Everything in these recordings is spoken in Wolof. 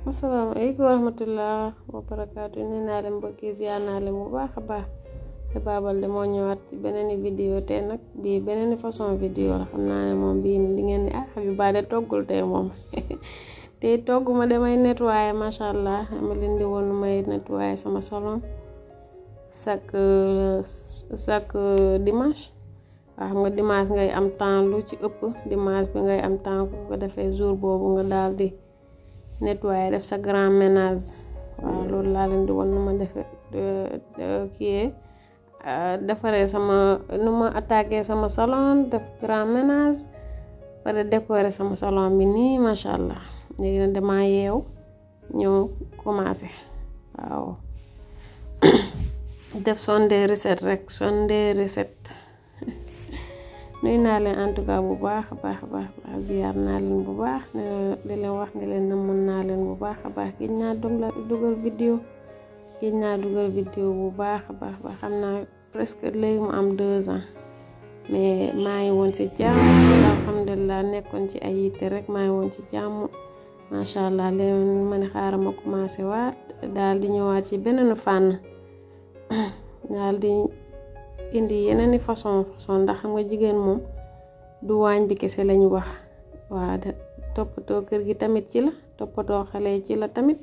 Asalaamaaleykum wa rahmatullah wa barakaatu nee naa leen mbokk yi ziar naa leen bu baax a baax Xiba Balde moo ñëwaat ci beneen vidéo te nag bii beneen façon vidéo la xam naa ne moom bii di ngeen ni Xiba de toggul tey moom tey togg ma damay nettoyer macha allah dama leen di woon may nettoyer sama salon chaque dimanche waaw xam nga dimanche ngay am temps lu ci ëpp dimanche bi ngay am temps ko defee jour boobu nga daal di nettoyer def sa grand ménage waaw loolu laa leen di won nu ma defee kii defaree sama nu ma attaqué sama salon def grand ménage pare décorer sama salon bi nii macha allah léegi nag dama yeew ñëw commencé waaw def sonde recette rek sonde recette nuy naa leen en tout cas bu baax a baax ziar naa leen bu baax di leen wax ne leen namoon naa leen bu baax a baax gis naa dugal vidéo bu baax a baax xam naa presque léegi mu am 2 ans mais maa ngi woon ci jàmm alhamdulilah nekkoon ci ay yitte rek maa ngi woon ci jàmm macha allah léegi ma ne xaaral ma commencé waat daal di ñëwaat ci beneen fànn daal di indi yeneen façon ndax xam nga jigéen moom du waañ bi kese lañu wax waa toppatoo kër gi tamit ci la toppatoo xale ci la tamit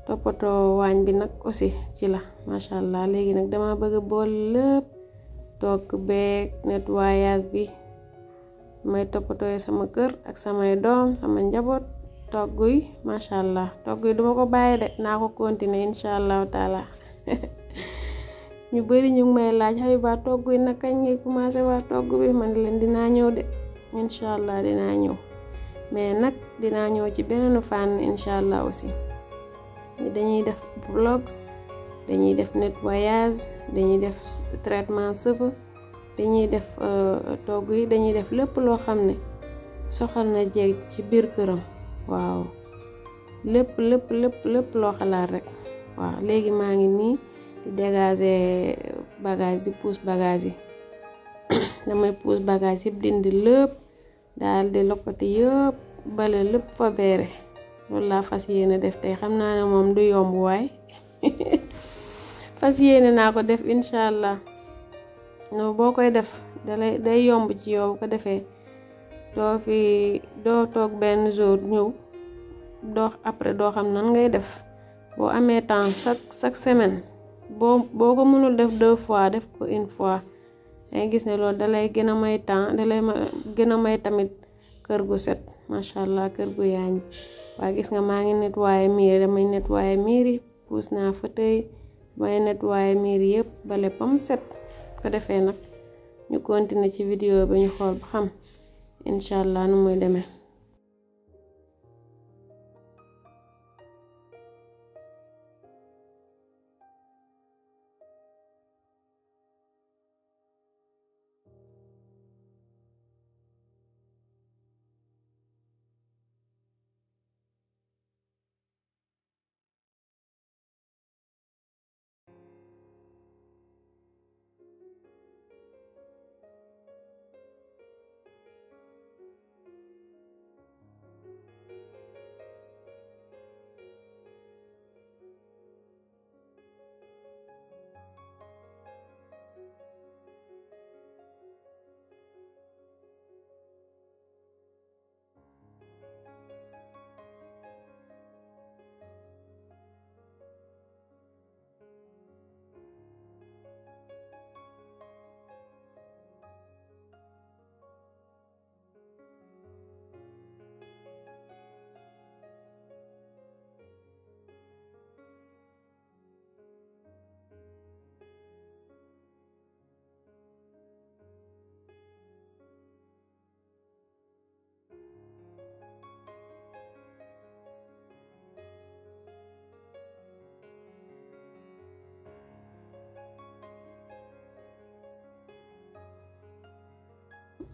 toppatoo waañ bi nag aussi ci la macha allah léegi nag dama bëgg bool lépp togg beeg nettoyage bi may toppatoo sama kër ak samay doom sama njaboot togg yi macha allah togg yi duma ko bàyyi de naa ko continuer incha allahu taala ñu bari ñu ngi may laaj Xiba togg yi nag kañ ngay commencé waa togg bi man leen dinaa ñëw de incha allah dinaa ñëw mais nag dinaa ñëw ci beneen fànn incha allah aussi dañuy def vlog dañuy def nettoyage dañuy def traitement cheveux dañuy def togg yi dañuy def lépp loo xam ne soxal na jeeg ci biir këram waaw lépp loo xalaat rek waaw léegi maa ngi nii di dégager bagage di pousse bagage yi damay pousse bagage yëpp dindi lépp daal di loppati yëpp bale lépp fa beere loolu laa fas yéene def tey xam naa ne moom du yomb waay fas yéene naa ko def incha allah no boo koy def day yomb ci yow bu ko defee doo toog benn jour ñëw après doo xam nan ngay def boo amee temps chaque semaine boo ko mënul def 2 fois def ko 1 fois dangay gis ne loolu dalay gën a may temps dalay gën a may tamit kër gu set macha allah kër gu yaañ waa gis nga maa ngi nettoyer miir damay nettoyer miir yi puus naa fauteuil may nettoyer miir yëpp bale pam set ko defee nag ñu continuer ci vidéo bi ñu xool ba xam incha allah nu muy demee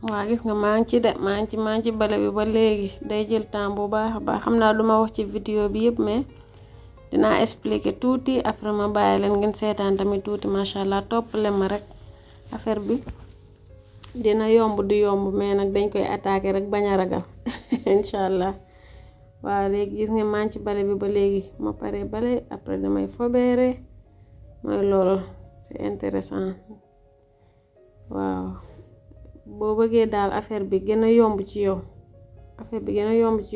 waa gis nga maa ngi ci bale bi ba léegi day jël temps bu baax a baax xam naa duma wax ci vidéo bi yëpp mais dinaa expliquer tuuti après ma bàyyi leen ngeen seetaan tamit tuuti macha allah topp leen ma rek affaire bi dina yomb du yomb mais nag dañ koy attaquer rek bañ a ragal incha allah waaw léegi gis nga maa ngi ci bale bi ba léegi ma pare bale après damay fobeere mooy loolu c'est intéressant waaw boo bëggee daal affaire bi gën a yomb ci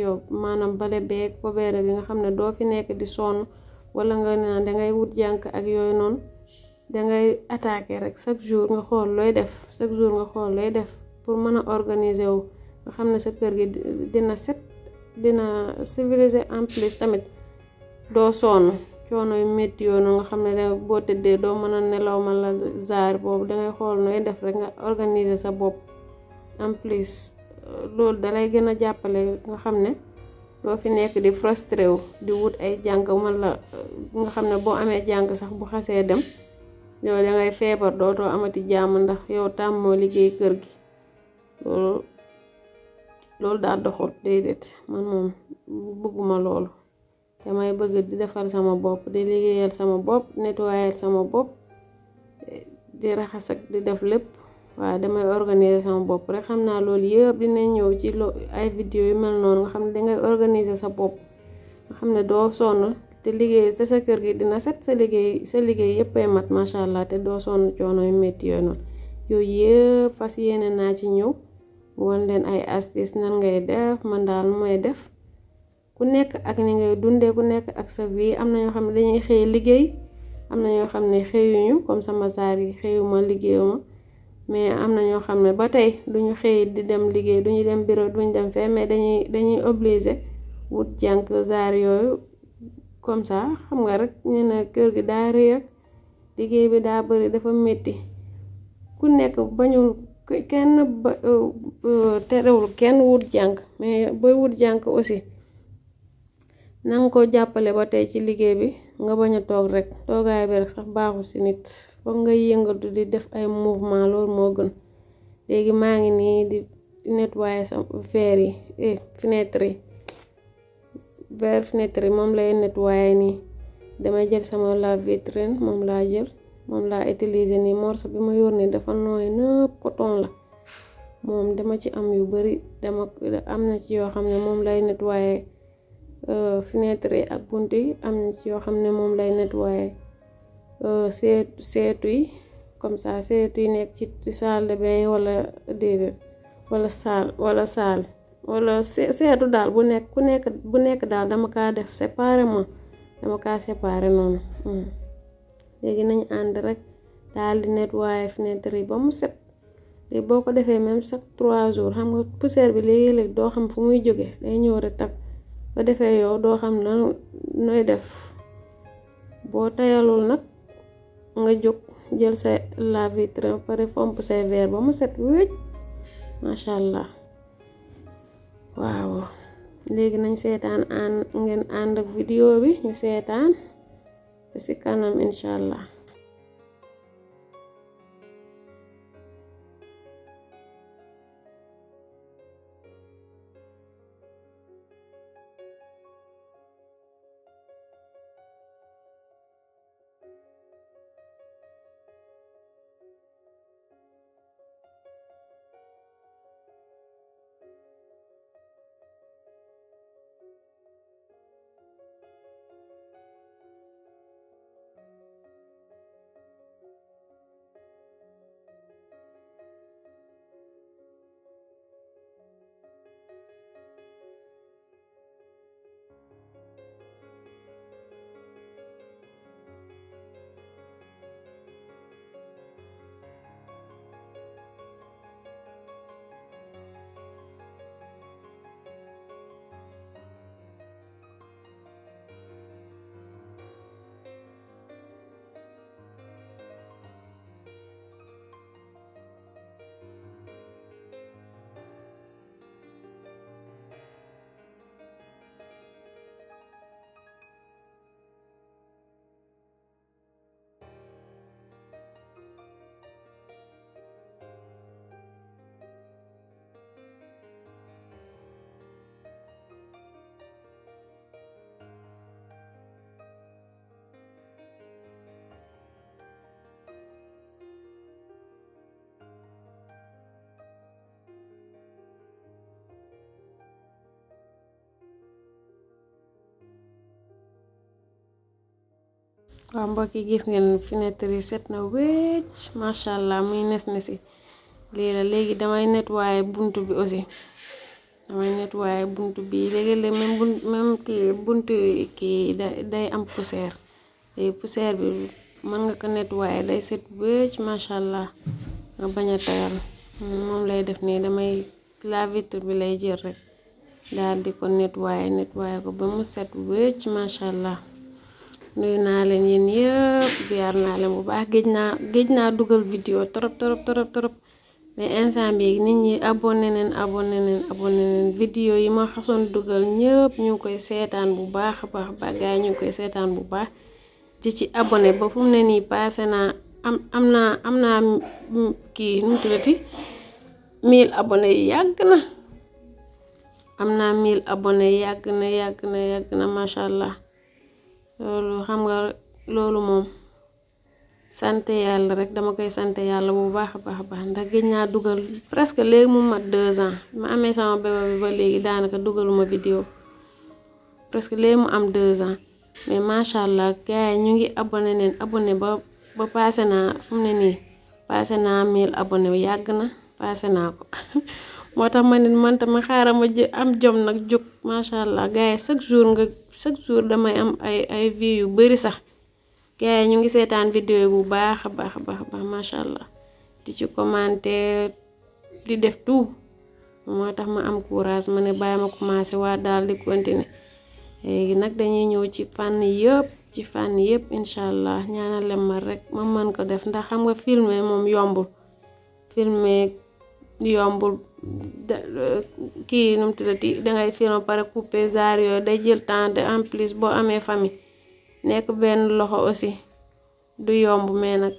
yow maanaam bale beeg fobeere bi nga xam ne doo fi nekk di sonn wala nga naan dangay wut jànk ak yooyu noonu dangay attaquer rek chaque jour nga xool looy def pour mën a organiser wu nga xam ne sa kër gi dina set dina civilisé en plus tamit doo sonn coono yu métti yoonu nga xam ne boo tëddee doo mën a nelaw ma la zaar boobu dangay xool nooy def rek nga organiser sa bopp en plus loolu dalay gën a jàppale nga xam ne doo fi nekk di frustré wu di wut ay jànk wala nga xam ne boo amee jànk sax bu xasee dem yow dangay feebar dootoo amati jàmm ndax yow tàmmoo liggéey kër gi loolu daa doxul déedéet man moom bëgguma loolu damay bëgg di defal sama bopp di liggéeyal sama bopp nettoyer sama bopp di raxas ak di def lépp waaw damay organiser sama bopp rek xam naa loolu yëpp dina ñëw ci ay vidéo yu mel noonu nga xam ne dangay organiser sa bopp nga xam ne doo sonn te liggéey te sa kër gi dina set sa liggéey yëpp ay mat macha allah te doo sonn coono yu métti yooyu noonu yooyu yëpp fas yéene naa ci ñëw won leen ay astuce nan ngay def man daal mooy def ku nekk ak ni ngay dundee ku nekk ak sa vie am na ñoo xam ne dañuy xëy liggéey am na ñoo xam ne xëyuñu comme sama saar yi xëyuma liggéeyuma mais am na ñoo xam ne ba tey duñu xëy di dem liggéey duñu dem bureau duñu dem fee mais dañuy obligé wut jànk saar yooyu comme ça xam nga rek ñu ne kër gi daa rëy ak liggéey bi daa bari dafa metti ku nekk bañul kenn terewul kenn wut jànk mais booy wut jànk aussi nanga ko jàppale ba tey ci liggéey bi nga bañ a toog rek toogaay bi rek sax baaxul ci nit foog nga yëngatu di def ay mouvement loolu moo gën léegi maa ngi nii di nettoyer sa verre yi fenêtre yi moom lay nettoyer nii damay jël sama lave-vitrine moom laa utiliser nii morceau bi ma yor nii dafa nooy nëpp coton la moom dama ci am yu bari am na ci yoo xam ne moom lay nettoyer fenêtre yi ak bunt yi am na ci yoo xam ne moom lay nettoyer seetu yi comme ça seetu yi nekk ci salle de bain wala déedéet wala seetu daal bu nekk daal dama kaa def séparément dama kaa séparé noonu léegi nañu ànd rek daal di nettoyer fenêtre yi ba mu set léegi boo ko defee même chaque 3 jours xam nga poussière bi léegi doo xam fu muy jóge day ñëw rek tak ba defee yow doo xam lan nooy def boo tayalul nag nga jóg jël sa lave-vitrine pare fomp say verre ba mu set wécc macha allah waaw léegi nañ seetaan ngeen ànd ak vidéo bi ñu seetaan ba ci kanam incha allah waaw mbokk yi gis ngeen fenêtre yi set na wecc machallah muy nes nesi lii la léegi damay nettoyer buntu bi aussi damay nettoyer buntu bi léegi même kii buntu kii day am poussière léegi poussière bi mën nga ko nettoyer day set wecc machallah nga bañ a tayal moom lay def nii damay la vitre bi lay jël rek daal di ko nettoyer ko ba mu set wecc machallah nuyu naa leen yéen yëpp ziar naa leen bu baax géej naa dugal vidéo trop mais instant bi nit ñi abonné neen vidéo yi ma xasoon dugal ñëpp ñu ngi koy seetaan bu baax a baax ba gaay ñu ngi koy seetaan bu baax di ci abonné ba fu mu ne nii passé naa am naa kii nu mu tuddati 1000 abonné yi yàgg na am naa 1000 abonné yàgg na machallah loolu xam nga loolu moom sant yàlla rek dama koy sant yàlla bu baax a baax ndax gëj naa dugal presque léegi mu mat 2 ans ma amee sama bébé bi ba léegi daanaka dugaluma vidéo presque léegi mu am 2 ans mais machallah gars yi ñu ngi abonné ba passé naa fu mu ne nii passé naa 1000 abonné yàgg na passé naa ko moo tax ma ne man tamit xaaral ma am jom nag jóg machallah gars yi chaque jour damay am ay vues yu bari sax gars yi ñu ngi seetaan vidéo yi bu baax a baax machallah di ci commenter di def tout moo tax ma am courage ma ne bàyyi ma commencé waa daal di continuer léegi nag dañuy ñëw ci fànn yëpp inshallah ñaanal leen ma rek ma mën ko def ndax xam nga filmer moom yombul kii num tuddati dangay film pare couper zaar yooyu day jël temps de en plus boo amee famille nekk benn loxo aussi du yomb mais nag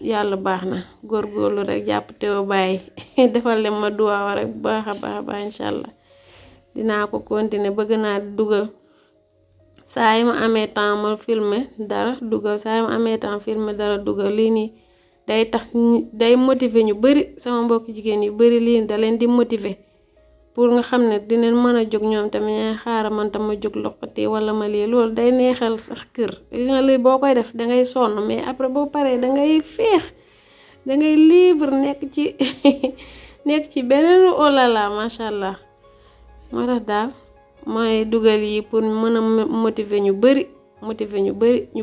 yàlla baax na góorgóorlu rek jàpp teew bàyyi defal leen ma duwaaw rek baax a baax inshallah dinaa ko continuer bëgg naa dugal saa yi ma amee temps ma filmer dara dugal saa yi ma amee temps filmer dara dugal lii nii day tax day motiver ñu bari sama mbokk jigéen yu bari lii da leen di motiver pour nga xam ne dinañ mën a jóg ñoom tamit ñay xaaral man tam ma jóg loxoti wala ma lii loolu day neexal sax kër li boo koy def dangay sonn mais après boo paree dangay féex dangay libre nekk ci beneen olala machallah moo tax daal mooy dugal yi pour mën a motiver ñu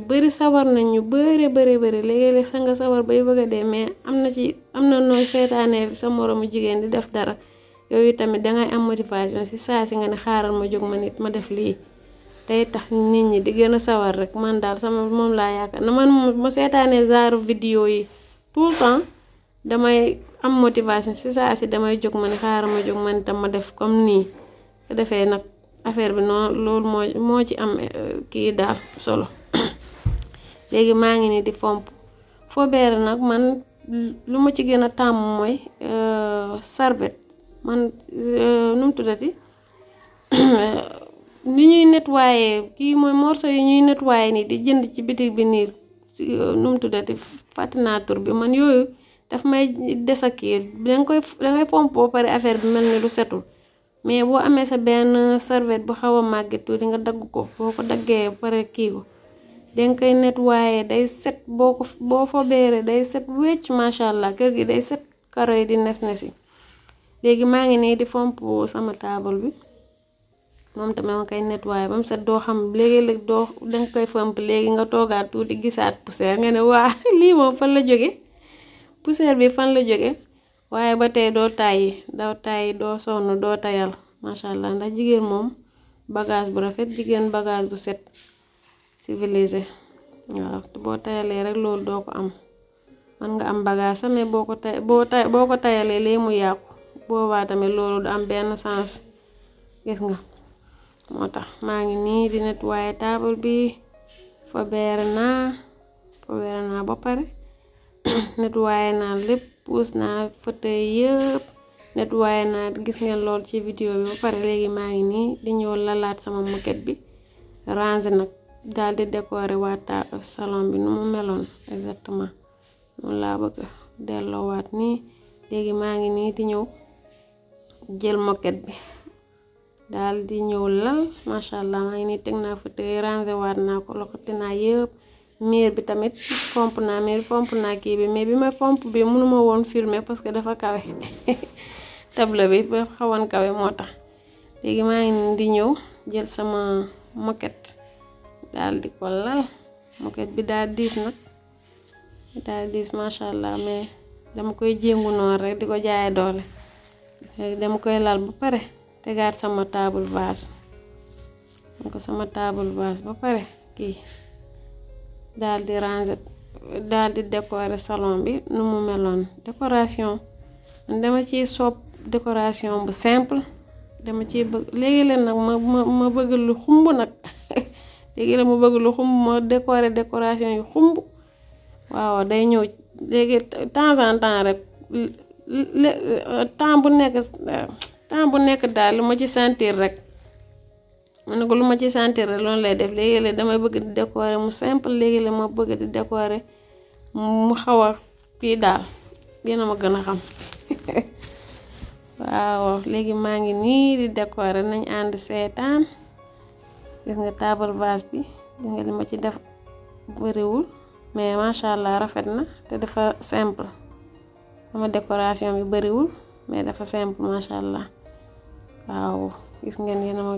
bari sawar nañ ñu bari léegi-léeg sa nga sawar bay bëgg a dee mais am na nooy seetaanee sa moroomu jigéen di def dara yooyu tamit dangay am motivation ci saa si nga ne xaaral ma jóg ma nit ma def lii day tax nit ñi di gën a sawar rek man daal sama moom laa yaakaar na man ma seetaanee genre vidéo yi tout le temps damay am motivation ci saa si damay jóg ma ne xaaral ma jóg ma nit ma def comme nii ko defee nag affaire bi noonu loolu moo ci am kii daal solo léegi maa ngi ni di fomp fobeere nag man lu ma ci gën a tàmm mooy sarbet man nu mu tuddati ni ñuy nettoyer kii mooy morceau yi ñuy nettoyer nii di jënd ci bitig bi nii nu mu tuddati fàttinaa tur bi man yooyu daf may des ak kii dangay fomp boo pare affaire bi mel ni lu setul mais boo amee sa benn serviette bu xaw a màgget tuuti nga dagg ko boo ko daggee pare kii ko danga koy nettoyer day set boo fobeere day set wecc machallah kër gi day set karo yi di nes-nesi léegi maa ngi nii di fomp sama taabal bi moom tamit ma koy nettoyer ba mu set doo xam léegi-léeg danga koy fomp léegi nga toogaat tuuti gisaat poussière nga ne waa lii moom fan la jóge poussière bi fan la jóge waaye ba tey doo tàyyi doo sonn doo tayal machallah ndax jigéen moom bagage bu rafet jigéen bagage bu set civilisé waaw boo tayalee rek loolu doo ko am man nga am bagage sax mais boo ko tayalee lee mu yàqu boobaa tamit loolu du am benn sens gis nga moo tax maa ngi nii di nettoyer table bi fobeere naa ba pare nettoyer naa lépp puus naa fauteuil yëpp nettoyer naa gis ngeen lool ci vidéo bi ba pare léegi maa ngi nii di ñëw lalaat sama moquette bi ranger nag daal di décorer waat salon bi nu mu meloon exactement noonu laa bëgg delloowaat nii léegi maa ngi nii di ñëw jël moquette bi daal di ñëw lal machallah maa ngi nii teg naa fauteuil ranger waat naa ko loxoti naa yëpp miir bi tamit pompe naa kii bi mais bi may pompe bi mënuma woon filmer parce que dafa kawe table bi ba xawoon kawe moo tax léegi maa ngi di ñëw jël sama moquette daal di ko lal moquette bi daal diis nag daal diis macha allah mais dama koy jéngu noonu rek di ko jaaye doole dama koy lal ba pare tegaat sama table vase donc sama table vase ba pare kii daal di ranger daal di décorer salon bi nu mu meloon décoration dama ciy sopp décoration bu simple dama ciy bëgg léegi leen nag ma bëgg lu xumb nag léegi la ma bëgg lu xumb ma décorer décoration yu xumb waaw day ñëw léegi temps en temps rek temps bu nekk daal lu ma ci sentir rek ma ne ko lu ma ci sentir rek loolu lay def léegi la damay bëgg di décorer mu simple léegi la ma bëgg di décorer mu xaw a kii daal dina ma gën a xam waaw léegi maa ngi nii di décorer nañ ànd seetaan gis nga table vase bi gis nga li ma ci def bariwul mais macha allah rafet na te dafa simple sama décoration bi bariwul mais dafa simple macha allah waaw gis ngeen yéen a ma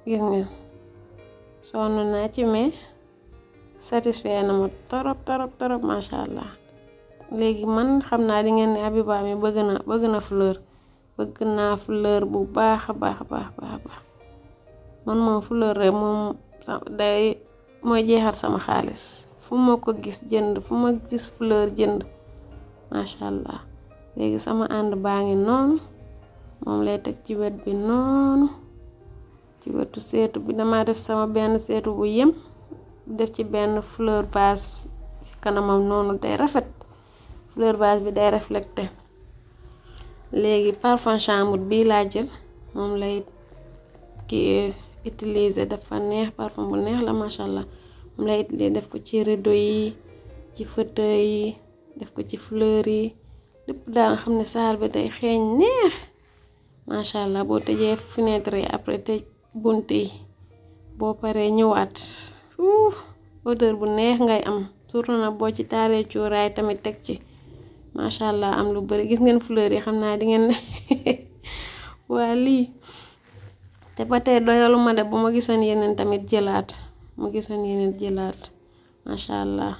gis ngeen sonn naa ci mais satisfait na ma torop macha allah léegi man xam naa di ngeen ne Habiba mi bëgg na fleur bu baax a baax man moom fleur rek moom day mooy jeexal sama xaalis fu ma ko gis jënd fu ma gis fleur jënd macha allah léegi sama ànd baa ngi noonu moom lay teg ci wet bi noonu ci wetu seetu bi dama def sama benn seetu bu yem def ci benn fleur vase ci kanamam noonu day rafet fleur vase bi day reflecté léegi parfum chambre bii laa jël moom lay kii utiliser dafa neex parfum bu neex la macha allah moom lay utiliser def ko ci rideau yi ci fauteuil yi def ko ci fleur yi lépp daal xam ne saal bi day xeeñ neex macha allah boo tëjee fenêtre yi après tëj bunt yi boo paree ñëwaat odeur bu neex ngay am surtout nag boo ci taalee cuuraay tamit teg ci macha allah am lu bari gis ngeen fleur yi xam naa di ngeen waa lii te ba tey doyalu ma de bu ma gisoon yeneen tamit jëlaat macha allah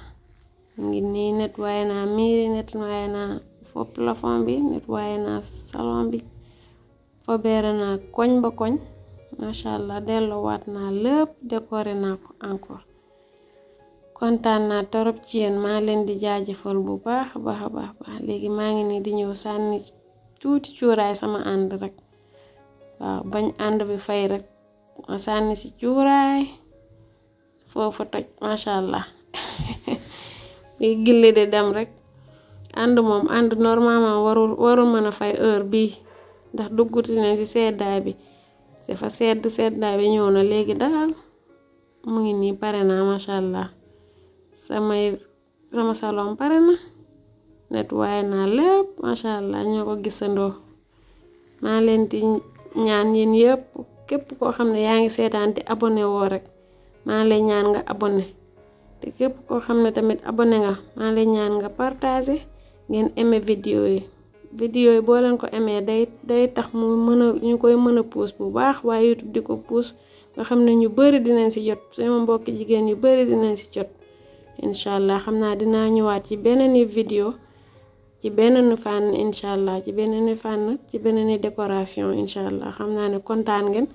ngi nii nettoyé naa miiri nettoyé naa fo plafond bi nettoyé naa salon bi fobeere naa koñ ba koñ macha allah delloowaat naa lépp décoré naa ko encore kontaan naa torop ci yéen maa leen di jaajëfal bu baax léegi maa ngi nii di ñëw sànni tuuti cuuraay sama ànd rek waaw bañ ànd bi fay rek ma sànni ci cuuraay foofu toj macha allah bi gilli di dem rek ànd moom ànd normalement warul mën a fay heure bii ndax dugguti ne ci seddaay bi c'est fa seddaay bi ñëw na léegi daal mu ngi nii pare na macha allah sama salon pare na nettoyé naa lépp macha allah ñoo ko gisandoo maa leen di ñaan yéen yëpp képp koo xam ne yaa ngi seetaan te abonné woo rek maa lay ñaan nga abonné te képp koo xam ne tamit abonné nga maa lay ñaan nga partagé ngeen aimé vidéo yi boo leen ko aimé day tax mu ñu koy mën a pousse bu baax waaye YouTube di ko pousse nga xam ne ñu bari dinañ ci jot sama mbokk jigéen yu bari dinañ ci jot incha allah xam naa dinaa ñëwaat ci beneen vidéo ci beneen fànn incha allah ci beneen décoration incha allah xam naa ne kontaan ngeen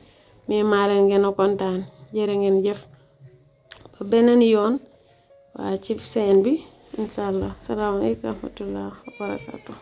mais maa leen gën a kontaan jërë ngeen jëf ba beneen yoon waa ci seen bi incha allah salaamaaleykum wa rahmatullah wa barakatuh